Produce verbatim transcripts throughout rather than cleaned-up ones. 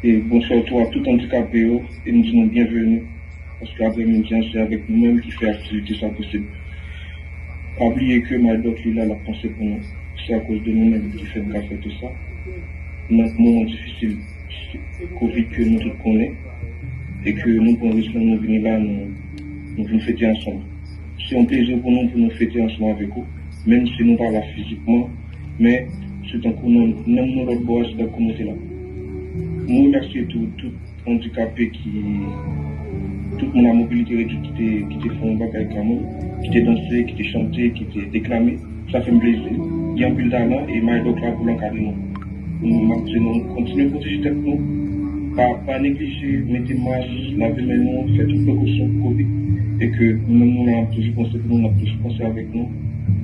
E bonswa tou a tout andikape yo, e m di nou byenveni, paske aprèmidi an se avèk nou menm ki fè aktivite sa posib. Pa bliye ke Maydòk li la, l ap panse pou nou. Se akoz de nou menm ki fè n ka fè tou sa. Nan moman difisil, kovid ke nou tout konnen, e ke nou pran risk lan, nou vini la, nou, nou vin fete ansanm. Se yon plezi pou nou, pou nou fete ansanm avèk ou, menm si nou pa la fizikman, men se tankou nanm, nanm nou lòt bò a, se tankou nou te la. M remèsye tou, tout andikape ki, tout moun a mobilite redwit ki te, ki te fè yon bagay kanmenm, ki te danse, ki te chante, ki te deklame. Sa fè m plezi. Gen anpil talan e Maydòk la pou l ankadre nou. M ap di nou, kontinye pwoteje tèt nou. Pa, pa neglije mete mas, lave men nou, fè tout prekosyon pou kovid. E ke nou menm nou la, n ap toujou panse pou nou, n ap toujou panse avèk nou.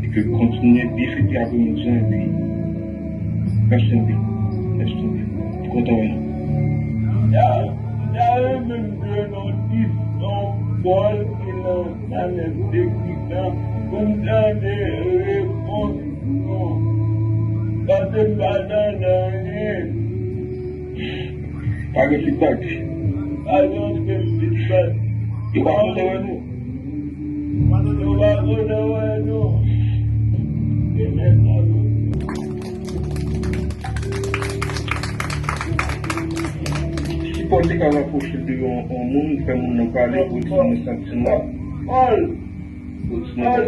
E ke kontinye byen fete aprèmidi an, epi mèsi anpil. Mèsi anpil. M kontan wè nou. Sa yo menm jwe nan dis yon bòl ki nan kanèl teknik lan pou m tande repons nou. Paske m pa tande anyen. Pa gen feedback. Pa gen okenn feedback. Yo pa kontan wè nou. Yo pa kontan wè nou. E men sa nou. Sipò te ka rapwoche de yon, yon moun, fè moun nan pale, pou di moun santi mal. Pou di moun santi mal.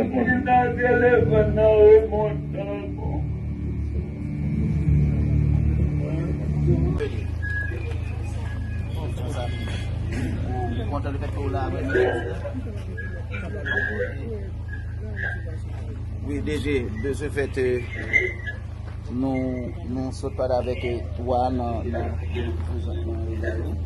Wi, D J, de ce fait, euh, nou, nou sot pale avèk, euh, twa nan, nan prezantman yo la, wi.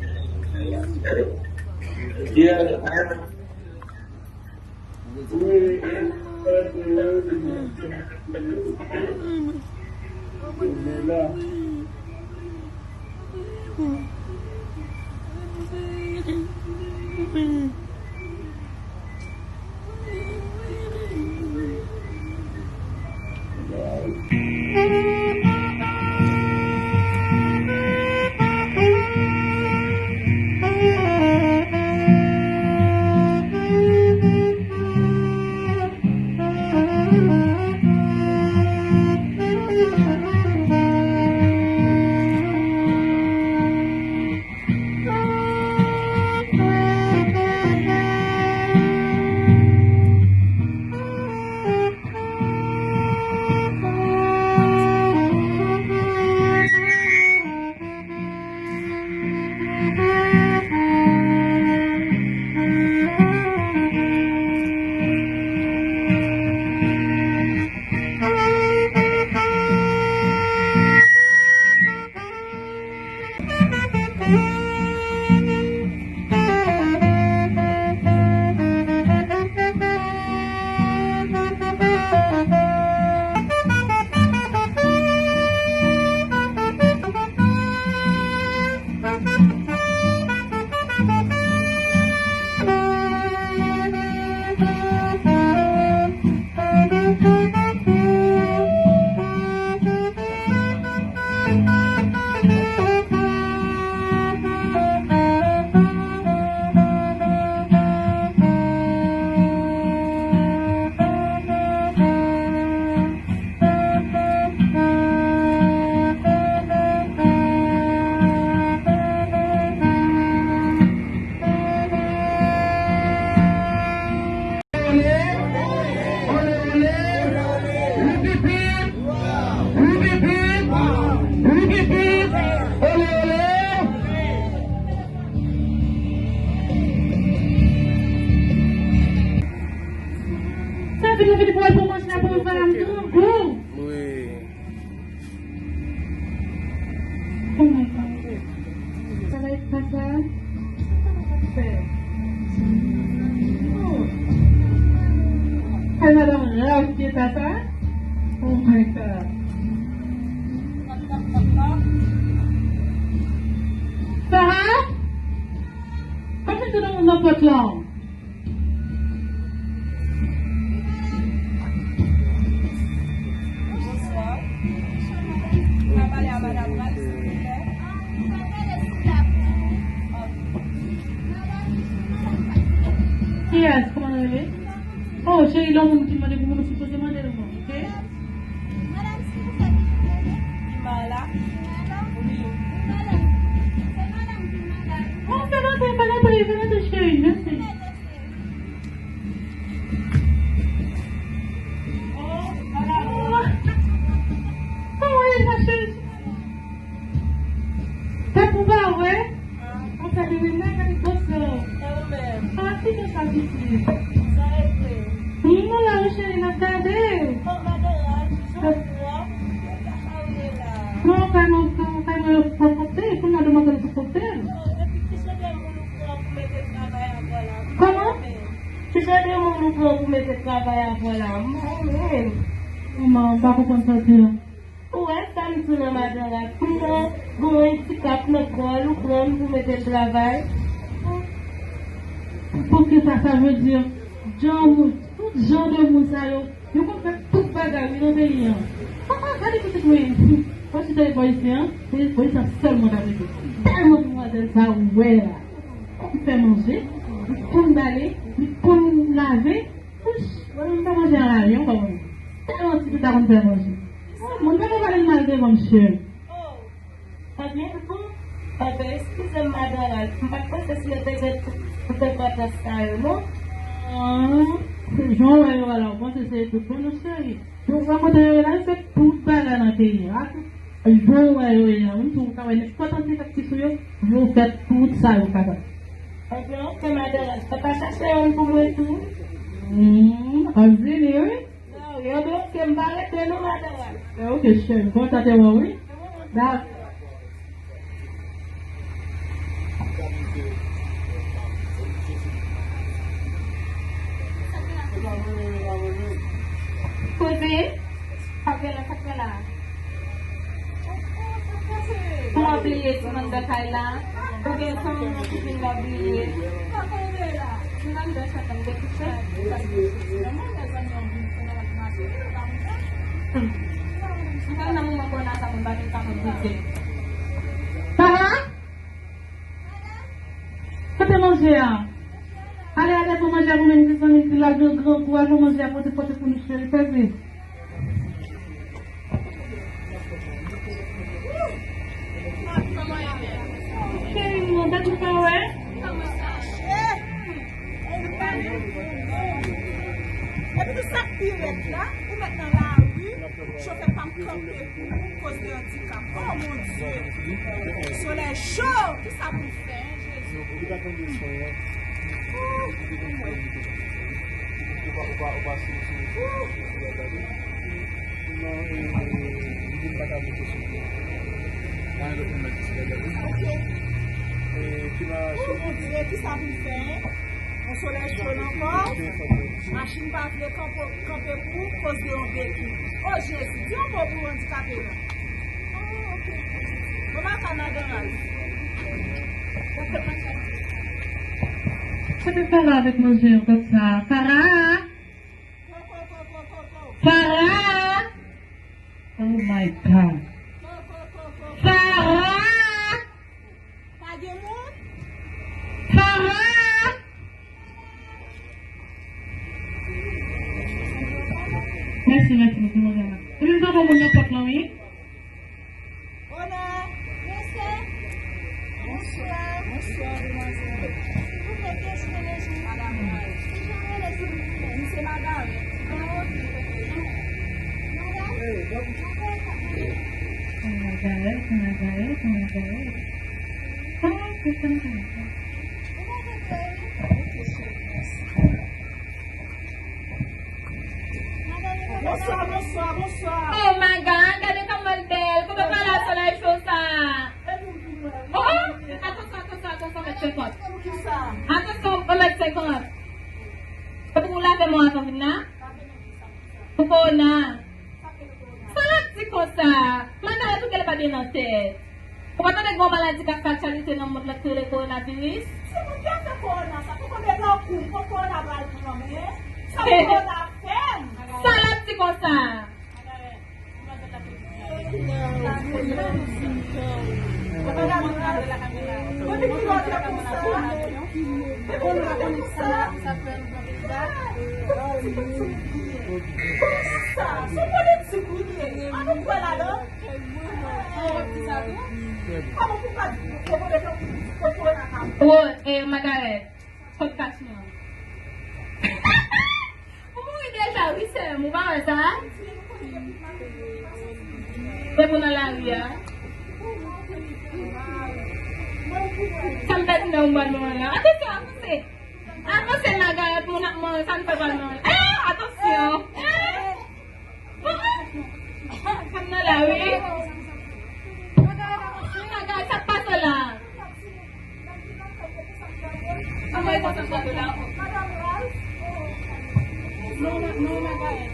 Sa vini, vini pou al pou manje la pou nou fè la m grangou. Wi. Oh my God. Sa va et pasa? Sa va fè? Oh. Ay, madanm rav ki eta sa? Oh my God. Sarah? Kòman se nan pòt lan? Bonswa. Mwen ka pale a madanm Ray, silvouplè? Lè yon moun ki mande pou moun, ou sipoze mande l, ok? Madame, si vous êtes Kimala. Kimala? Oui. Madame, c'est madame Kimala. Oh, fè lòt, fè lòt, fè lòt, cheri, mèsi. Oh, madame. Kòman ye, ma cheri? Tèt ou pa wè? An fè de remèd ak dòt. E ou menm? Sa ki te sa pitit? Sa e vre. Moun la, wi, cheri, n ap gade. Oh, madan Raj, jan w ap, ou te ka ale la. Non, kay mwen, kay mwen, yo pran koktèl, kounye a demwazèl sou koktèl. Oh, epi ki jan de moun ou pran pou mete travay avè w la? Kòman? Ki jan de moun ou pran pou mete travay avè w la? M pa renmen. Manman, m pa konprann sa w di a. Ou wè sa m di w nan madan la, kouman gon andikap nan kò l, ou pran l pou mete l travay. Poukisa sa vle di, jan moun, tout jan de moun sa yo, yo konn fè tout bagay wi nan peyi an. Papa, gade pitit mwen. Mwen si te bò isi an, se bò isi an sèlman t ap rete. Tèlman demwazèl sa ou wè la. Konn fè manje, li konn bale, li konn lave. Wouch, mwen menm m pa manje nan lari, non, pa mwen. Tèlman ti pita konn fè manje. Moun pa ka pale l mal devan m, cheri. Oh, ebyen, bon, ebyen, eskize m, madan Ralph. M pa t panse si yo te gen tout, tout enpòtans sa yo, non. Ah, jan w wè yo a la, w panse se tout? Bon, non, cheri. Yo wè kote yo ye la, yo fè tout bagay nan peyi a. Jan w wè yo ye a, menm si w ka wè nenpòt andikap ki sou yo, yo fè tout sa yo kapab. Ebyen, ok, madan Ralph, pa chache youn pou mwen tou. Hmm, ann vini, wi. Non, yo bloke m, pa rete non, madan Ralph. Eh, ok, cheri, kontan te wè w, wi. Dakò. Kote? Sa k gen la, sa k gen la? Ou bliye ti mann nan kay la? Oubyen se mwen ki vin la bliye? Ti mann nan chanm nan, m te kouche. Mwen nan moman konn a sa, mwen pa vin sa mwen bliye. Sara? Kote manje a? Ale, ale, pran manje a pou mwen, ti zanmi, ti la gran, gran kou, al pran manje a, pote, pote pou nou, cheri, fè vre. Cheri, mwen, tèt ou pa wè? Epi tou sa k pi rèd la, ou mèt nan lari, chofè pa kanpe pou ou, koz de andikap. Oh, mon Dieu! Solèy cho, kisa pou m fè? Li pa tande son an. Ou pa, ou pa, ou pa sou, sou, sou, sou bagay li. Non, e, li di m pa ka monte sou li. Pa gen lòt moun nan ki sou bagay li. Ok. E, ki nan... Oh, mon Dieu, kisa pou m fè, hein? Yon solèy cho nan kò. Machin pa vle kanpe, kanpe pou ou, koz de yon beki. Oh, Jezi, di yon mo pou andikape la. Sa te fè la avèk manje an kòm sa? Sara! Sara! Oh my God! Sara! Sara! Mèsi, mèsi, mèsi, mèsi. Epi m tankou moun nan pòt lan, wi. Ona! Mesye! Bonswa! Bonswa, demwazèl. Silvouplè, kijan w rele, silvouplè? Misye Magarèt. Ah, ok. Magarèt? Magarèt, Magarèt, Magarèt. Ah, ok, sa m konnen. Ou pa konprann? Ok, cheri, mèsi. Bonswa, bonswa, bonswa. Oh my God, gade kòman l bèl. Kòman pale a solèy cho sa? Oh, oh. Atansyon, atansyon, atansyon, mèt senkant. Atansyon, yon mèt senkant. Se pou w lave men w avan vin la? Pou kowona. Sa l ap di konsa? Madan yo tou genlè pa byen nan tèt. Ou pa tande gen yon maladi k ap fè aktyalite nan mond lan ki rele kowonaviris? Se moun ki ap fè kowona sa. Pou konbyen gran kou, pou kowona pral pran, men sa pou kowona fè m. Sa l ap di konsa? Depi kilè w te konsa? Depi kilè w te konsa? Sa, se politik li ye. An nou kwè ladan. Kòman pou pa di yo move jan pou di kot korona ka. Wo, e, Magarèt, kot kach mwen? Ou mouri deja, wi, sè m, ou pa wè sa? Depi w nan lari a. Sa m pèdi nan yon bòn mwen la. Atansyon, avanse. Avanse, Magarèt, moun ap mouri, sa n fè pa nan. Eh, atansyon. Eh. Fanm nan la, wi. Magarèt, sa k pase la? Anmwey, konsantre la. Non, non, Magarèt.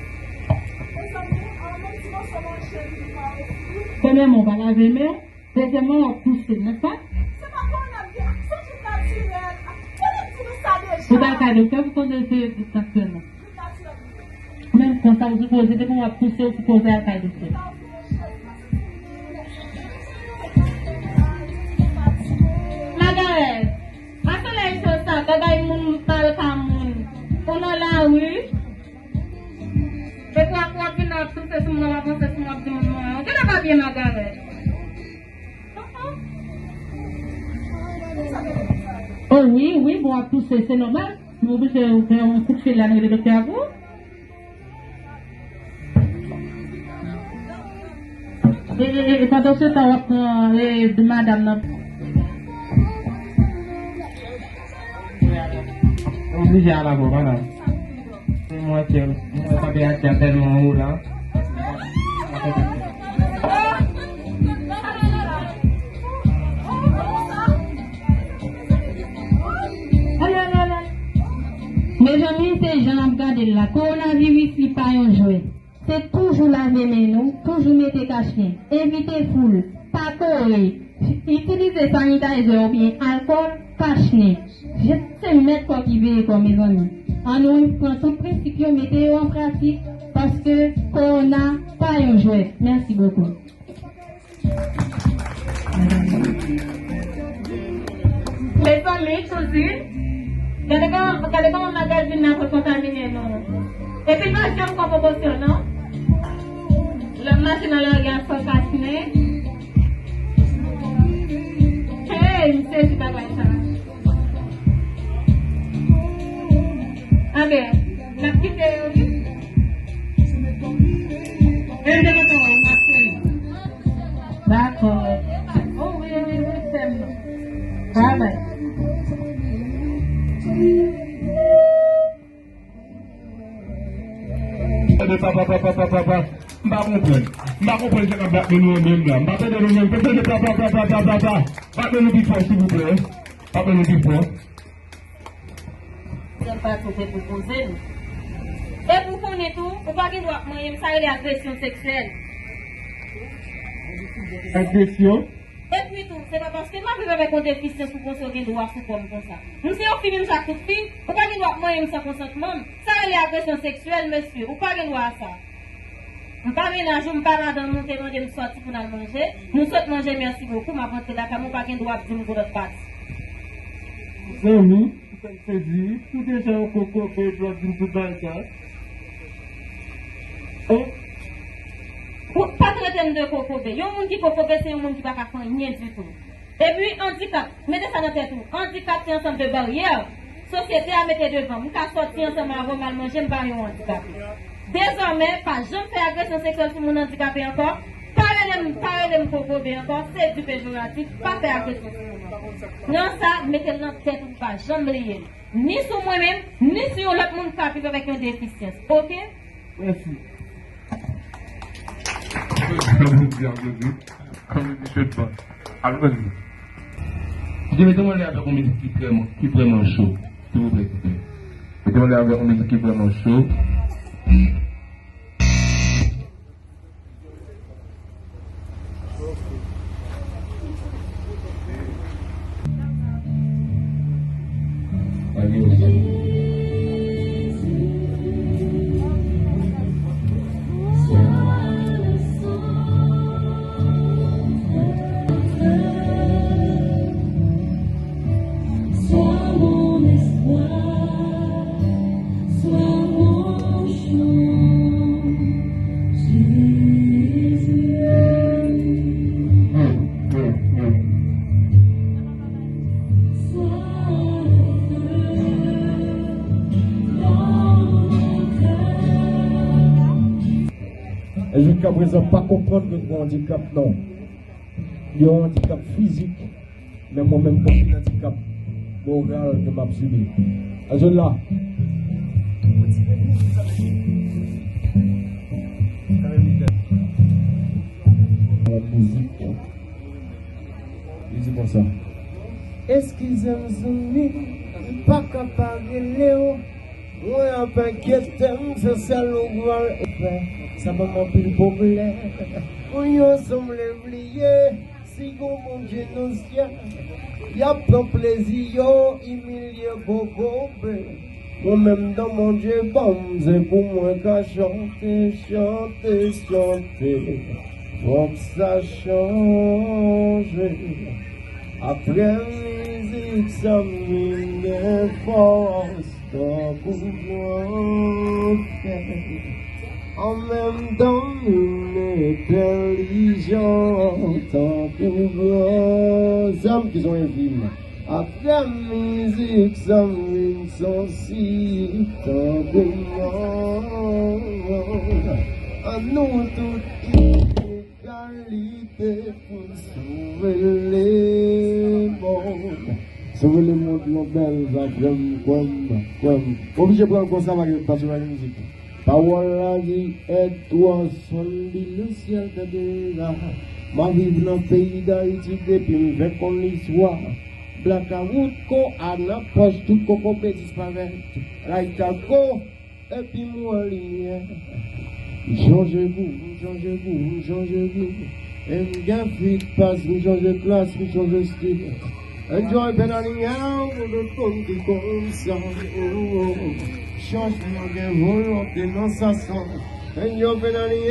Premyèman, w pa lave men w. Dezyèmman, w ap touse, nèspa? Se pa kòwona m gen, ak santi m natirèl. Kote m di nou sa deja? Ou t al kay doktè pou konnen se sa k fè l. Menm konsa, ou sipoze, depi w ap touse, ou sipoze al kay doktè. Magarèt, a solèy cho sa, bagay moun pral ka moun. Ou nan lari, epi w ap, w ap vin ap touse sou mwen, w ap panse sou mwen, w ap di mwen, mwen. Ou genlè pa byen, Magarèt. Oh wi, wi, bon, w ap touse, se nòmal. Nou oblije fè yon kout fil la, nou rele doktè a pou ou. E, e, e, e, pandan se tan, w ap pran, e, de madanm nan. Oblije al avè w, madanm. Mwen, mwen, mwen, mwen, mwen, mwen, mwen, mwen, mwen, Mezanmi, se jan n ap gade l la. Kowonaviris, li pa yon jwèt. Se toujou lave men nou, toujou mete kachnen, evite foul, pa kore, itilize sanitizer oubyen alkòl, kachnen. Je, se mèt kò ki veye kò, mezanmi. Ann nou pran tout prensip yo, mete yo an pratik, paske kowona pa yon jwèt. Mèsi bokou. Mezanmi, kouzin, gade kòman, gade kòman magazin nan ap kontamine nou. Epi l pa janm pran prekosyon, non. L ap mache nan lari a san kachnen. Hey, m sezi bagay sa. Anben, n ap kite yo, wi. Dakò. Oh, wi, wi, wi, sè m nan. Bye bye. Tande papa, papa, papa, papa. M pa konprann. M pa konprann sa k ap bat men nou an menm la. M pa tande nou menm. Tande papa, papa, papa, papa. Bat men nou pi fò, silvouplè. Bat men nou pi fò. Sèl pati w te pwopoze nou. Epi w konnen tou, ou pa gen dwa ap manyen m, sa rele agresyon seksyèl. Agresyon? Epi tou, se pa paske m ap viv avèk yon defisyans ou panse w gen dwa sou kò m konsa. M se yon fi menm jan ak tout fi, ou pa gen dwa ap manyen m san konsantman m. Sa rele agresyon seksyèl, mesye, ou pa gen dwa a sa. M pa mennaj ou, m pa madanm ou, te mande m sòti pou n al manje. Nou sot manje, mèsi bokou, m ap rantre lakay mwen, ou pa gen dwa ap di m pou lòt pati. Zanmi, ou fè m sezi wi. Ou deja yon kokobe epi w ap di m tout bagay sa. Oh. Ou pa trete m de kokobe. Yon moun ki kokobe, se yon moun ki pa ka fè anyen ditou. Epi, andikap, mete sa nan tèt ou. Andikap se ansanm de baryè sosyete a mete devan m. M ka sòti ansanm avè w, m al manje, m pa yon andikape. Dezòmè, pa janm fè agresyon seksyèl sou moun andikape ankò. Pa rele m, pa rele m kokobe ankò, se di pejoratif, pa fè agresyon sou moun ankò. Nan sa, mete l nan tèt ou pou pa janm bliye l. Ni sou mwen menm, ni sou yon lòt moun k ap viv avèk yon defisyans. Oke? Mèsi. Applaudissements, applaudissements. Applaudissements. Mete mwen lè avèk yon mizik ki vrèman, ki vrèman cho. Silvouplè, silvouplè. Mete mwen lè avèk yon mizik ki vrèman cho. Prezan pa konprann ke gen yon andikap, non. Gen yon andikap fizik, men mwen menm konn gen andikap moral ke m ap sibi. Al jwenn la. Mizik. Li di konsa. Eskize m zanmi, m pa ka pa rele w. Mwen ap enkyete m, se sèl ou pral fè. Sa ban m anpil pwoblèm. Moun yo sanble bliye, si gon Bondye nan syèl, y ap pran plezi yo, imilye bokobe. Mwen menm dan Bondye ban m, se pou mwen ka chante, chante, chante. Fòk sa chanje. Apre mizik sa m vin gen fòs tankou gran frè. An menm tan m vin entèlijan tankou gran. Zam ki son enfim. Apre mizik sa m vin sansib tankou mòn. An nou tout inik kalite pou n sove lemonn. Sove lemonn yon bèl zafè m, kwè m, kwè m. Oblije pran l konsa, pa gen, paske pa gen mizik. Pawòl la di, èd twa sonn bi le syèl tande la. M ap viv nan peyi Dayiti depi m fèk konn listwa. Blakawout ko a nan pòch, tout kokobe disparèt. Layta ko, epi m wè limyè. M chonje gou, m chonje gou, m chonje gou. E m gen fit pas, m chonje klas, m chonje stil. Enjoy Penani pou tout moun ki konn sa. Chanjman gen volonte nan sa son. Enjoy Penani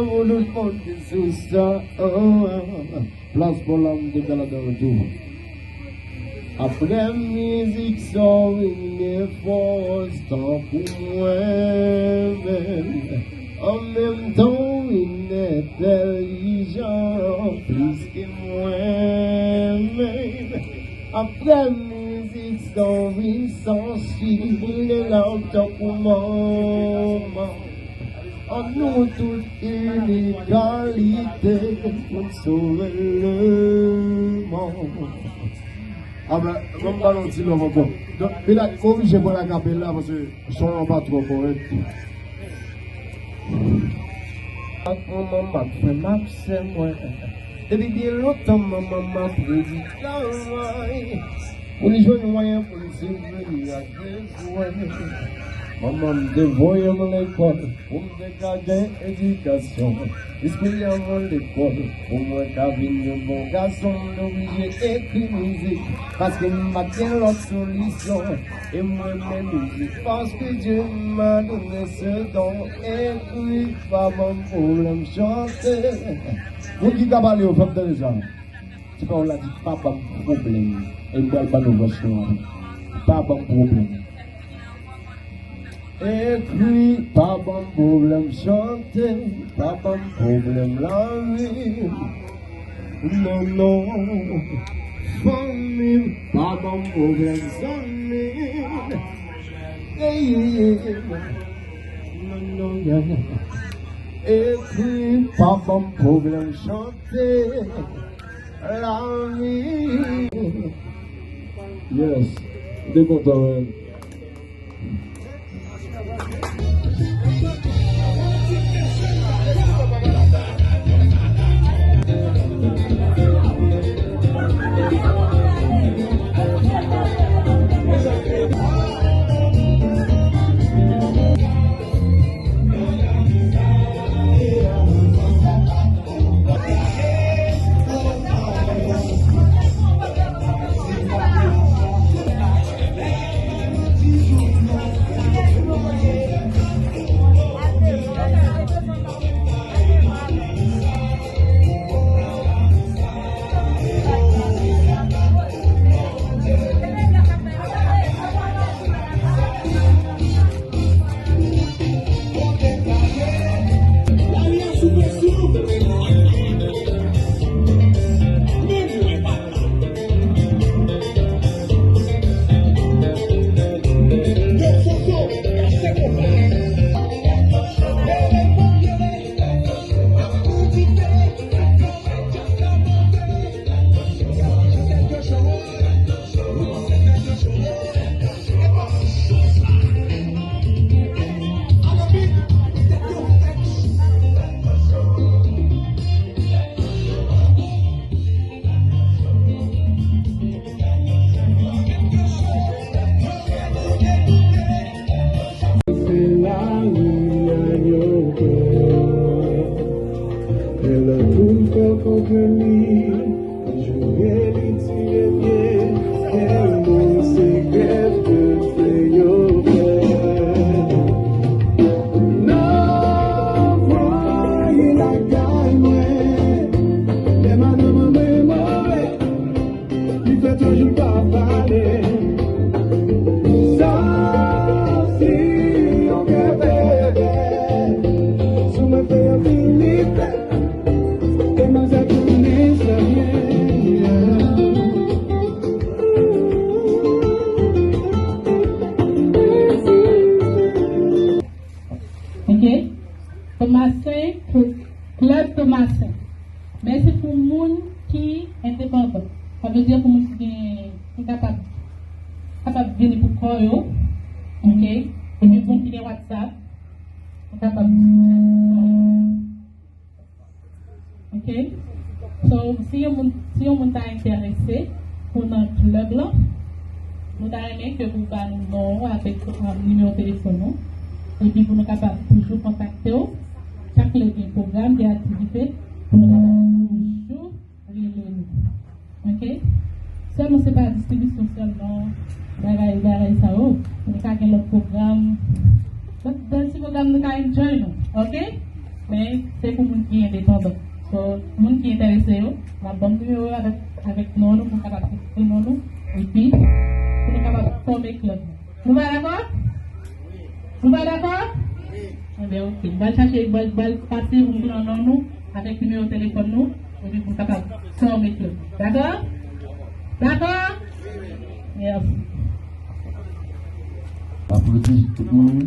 pou tout moun ki sou sa. Plas pou lòm te gala dan tou. Apre mizik sa w vin gen fòs tankou mwen menm. An menm tan w vin entèlijan plis ke mwen menm. Apre mizik sa w vin sansib, m gen lam tankou manman. An nou tout inik kalite pou n sove lemonn. Apre, ban m ba nou yon ti love ankò. Donk, Pilat, m oblije pran akapela paske son an pa twò kòrèk. Ak manman m, ak frè m, ak sè mwen. Depi byen lontan, manman m ap redi travay pou li jwenn mwayen pou li sibvini ak bezwen. Manman m te voye m lekòl pou m te ka gen edikasyon. Espesyalman lekòl, pou mwen ka vin yon bon gason, m te oblije ekri mizik, paske m pa t gen lòt solisyon. E m renmen mizik, paske Dye m a done se don. Ekri pa ban m pwoblèm, chante. Moun ki ka pale yo, fè m tande sa. Ti pawòl la di, pa ban m pwoblèm. E m pral ban nou vèsyon an. Pa ban m pwoblèm. Ekri, pa ban m pwoblèm, chante, pa ban m pwoblèm, lavi. Non, non. Fanmi, pa ban m pwoblèm, zanmi. Ey, non, non, non. Ekri, pa ban m pwoblèm, chante, lavi. Yes. M te kontan, man. Lè moun fè konprann li, joure li tire pye, kè moun se grèv ke fè yo fè. Non, voye lakay mwen, lè madanm an mwen mwen. Li fè toujou pa pale. Sa se yon kè bèbè. Sou mwen fè yon fini fè. Demanzè tounen sa byen. Ok. Tomasen, Claude Tomasen. Men se pou moun ki endepandan. Sa vle di pou moun ki gen, ki kapab, kapab vini pou kò yo. Ok. Epi moun ki gen WhatsApp, ou kapab vini pou kò yo. Ok. So, si yon moun, si yon moun ta enterese pou nan club lan, nou ta renmen ke pou ba nou non ou avèk, um, nimewo telefòn ou. Epi pou nou kapab toujou kontakte w. Chak lè gen pwogram, gen aktivite, pou nou kapab toujou rele nou. Ok? Sèlman se pa distribisyon sèlman, bagay, bagay sa yo. Nou ka gen lòt pwogram. Lòt bèl ti pwogram nou ka enjoy nou. Ok? Men se pou moun ki endepandan. So, moun ki enterese yo, m ap ban m nimewo yo avèk, avèk non nou, pou nou kapab ekri non nou. Epi, pou nou kapab fòme club nou. Nou pa dakò? Nou pa dakò? Enben, ok. M pral chache, m pral, m pral pase pou m pran non nou avèk nimewo telefòn nou, epi pou m kapab fòme club. Dakò? Dakò? Mèsi. Aplodi tout moun.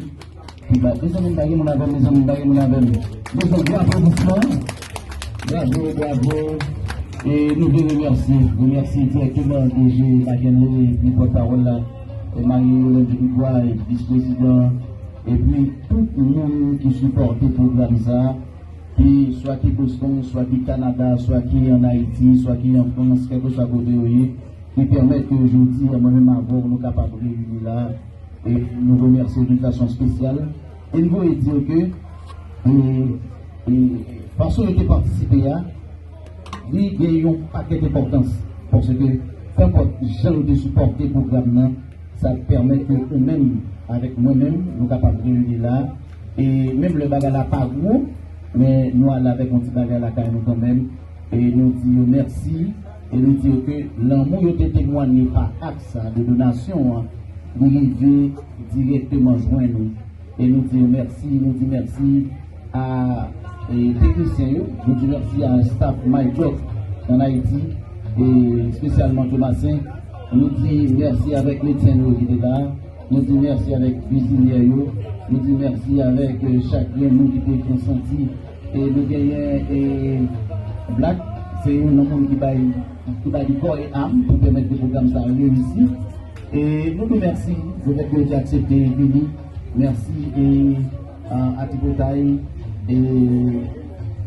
Pi ba, mezanmi, m pa gen moun avè m, mezanmi, m pa gen moun avè m. Mezanmi, gwo aplodisman. Bravo, bravo. E nou vle remèsye, remèsye dirèkteman D G Makenley, epi pòtpawòl la, e Marie Yolande Dubois, epi vis prezidan, epi tout moun ki sipòte pwogram sa a, ki swa ki Boston, swa ki Kanada, swa ki ann Ayiti, swa ki an Frans, kèlkeswa kote yo ye, ki pèmèt ke jodi a mwen menm avè w nou kapab reyini la. E nou remèsye w d'une façon spéciale. E n voye di w ke, e, e, fason yo te patisipe a, li gen yon pakèt enpòtans. Paske, kenpòt jan yo te sipòte pwogram nan, sa pèmèt ke ou menm, avèk mwen menm, nou kapab reyini la. E menm lè bagay la pa gwo, men nou ale avèk yon ti bagay lakay nou kanmenm. E nou di yo mèsi. E nou di yo ke lanmou yo te temwanye pa aks sa de donasyon an, li rive dirèkteman jwenn nou. E nou di yo mèsi, nou di mèsi a, e, teknisyen yo, nou di mèsi a staff MyDoc ann Ayiti, e espesyalman Tomasen. Nou di mèsi avèk medsen yo ki te la. Nou di mèsi avèk vizinè yo. Nou di mèsi avèk, e, chak grenn moun ki te konsanti. E nou genyen, e, Black, se youn nan moun ki bay, ki bay li kò e am pou pèmèt ke pwogram sa a reyisi. E nou di mèsi, le fèt ke yo te aksepte vini. Mèsi, e, a, a Tripotay, e,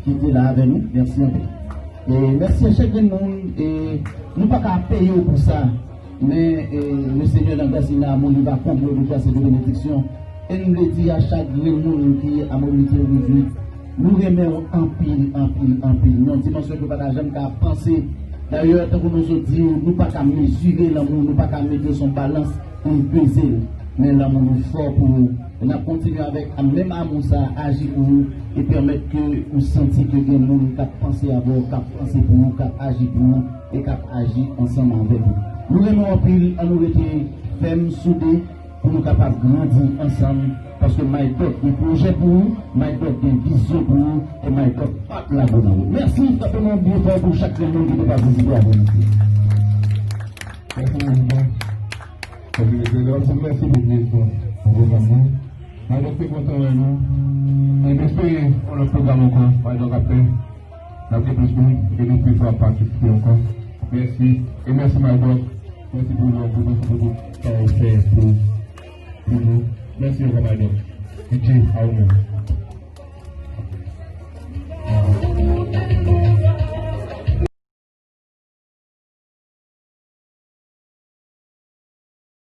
ki te la avè nou. Mèsi anpil. E mèsi a chak grenn moun. E nou pa ka peye w pou sa. Men, e, le Seigneur nan gras, il n'a amour, il va combler de grâce et de bénédiction. E n vle di a chak grenn moun ki a mobilite redwit, nou renmen w anpil, anpil, anpil. Nan yon dimansyon ke w pa ta janm ka panse. Dayè, tankou nou sot di w, nou pa ka mezire lanmou, nou pa ka mete l sou yon balans pou n peze l. Men lanmou nou fò pou ou. E n ap kontinye avèk a menm amou sa a, aji pou ou, e pèmèt ke ou santi ke gen moun k ap panse avè w, k ap panse pou ou, k ap aji pou ou, e k ap aji ansanm avèk ou. Nou renmen w anpil, ann nou rete fèm, soude, pou nou kapab grandi ansanm, paske MyDoc gen pwojè pou ou, MyDoc gen vizyon pou ou, e MyDoc p ap lage w nan wout. Mèsi, frape men byen fò pou chak grenn moun ki te patisipe avè nou. Mèsi, prezidan. Mèsi, prezidan. Mèsi pou byen fò pou pwogram nan. MyDoc te kontan wè nou. E m espere yon lòt pwogram ankò, MyDoc ap fè. N ap gen plis moun, gen nou plis w ap patisipe ankò. Mèsi. E mèsi MyDoc. Mèsi pou love ou, mèsi pou tout sa w fè pou, pou nou. Mèsi ankò MyDoc. D J, a ou menm.